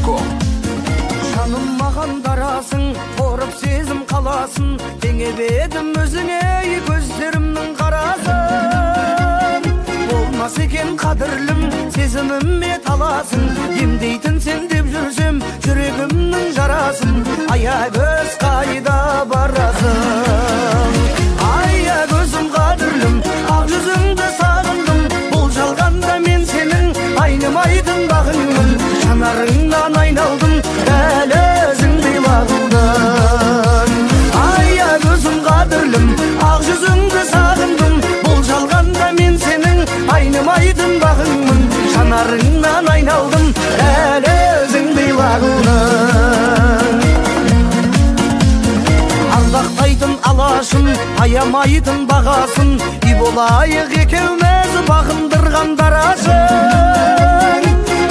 yandex.com. Жаным маған дарасың, қорып сезім қаласын, теңеп едім өзіңе көздерімнің қарасын. Болмас екен қадірлім, сезіміме таласың, емдейтін сен деп жүрсем, жүрегімнің жарасын. Аягөз қайда барасың? Аягөзім қадірлім, ақ жүзіңді сағындым, бұл жалғанда мен сенің айнымайтын бағыңмын. Жанарыңнан айналдым, дәл өзіңдей лағылдым. Аягөзім қадірлім, ақ жүзіңді сағындым, бұл жалғанда мен сенің айнымайтын бағыңмын. Жанарыңнан айналдым, дәл өзіңдей лағылдым. Ардақтайтын алашым, аямайтын бағасын, үй болайық екеуміз бағындырған дарашың.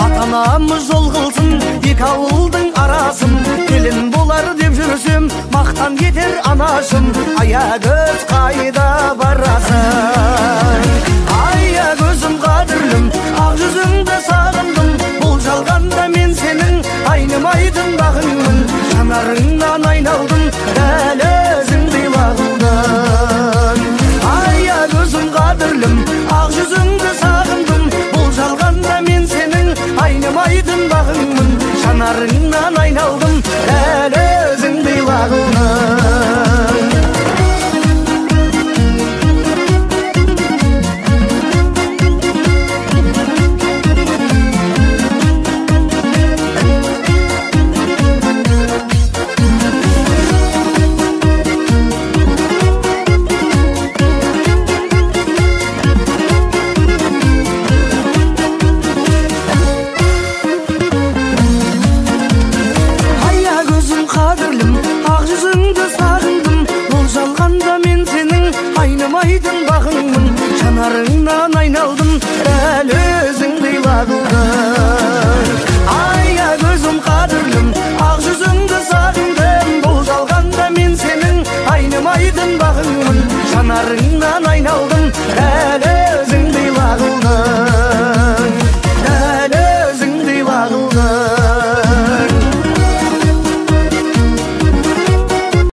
Ата-анамыз жол қылсын, екі ауылдың арасын, келін болар деп жүрсем, мақтан етер анашым. Аягөз қайда барасың? Аягөзім қадірлім, ақ жүзіңді сағындым, бұл жалғанда мен сенің айнымайтын бағыңмын. Жанарыңнан айналдым, дәл өзіңдей лағылдым. Аягөзім қадірлім, ақ жүзіңді сағындым, бұл жалғанда мен сенің айнымайтын бағыңмын. Жанарыңнан айналдым, дәл өзіңдей лағылдым. Айнымайтын бағыңмын, жанарыңнан айналдым, дәл өзіңдей лағылдым.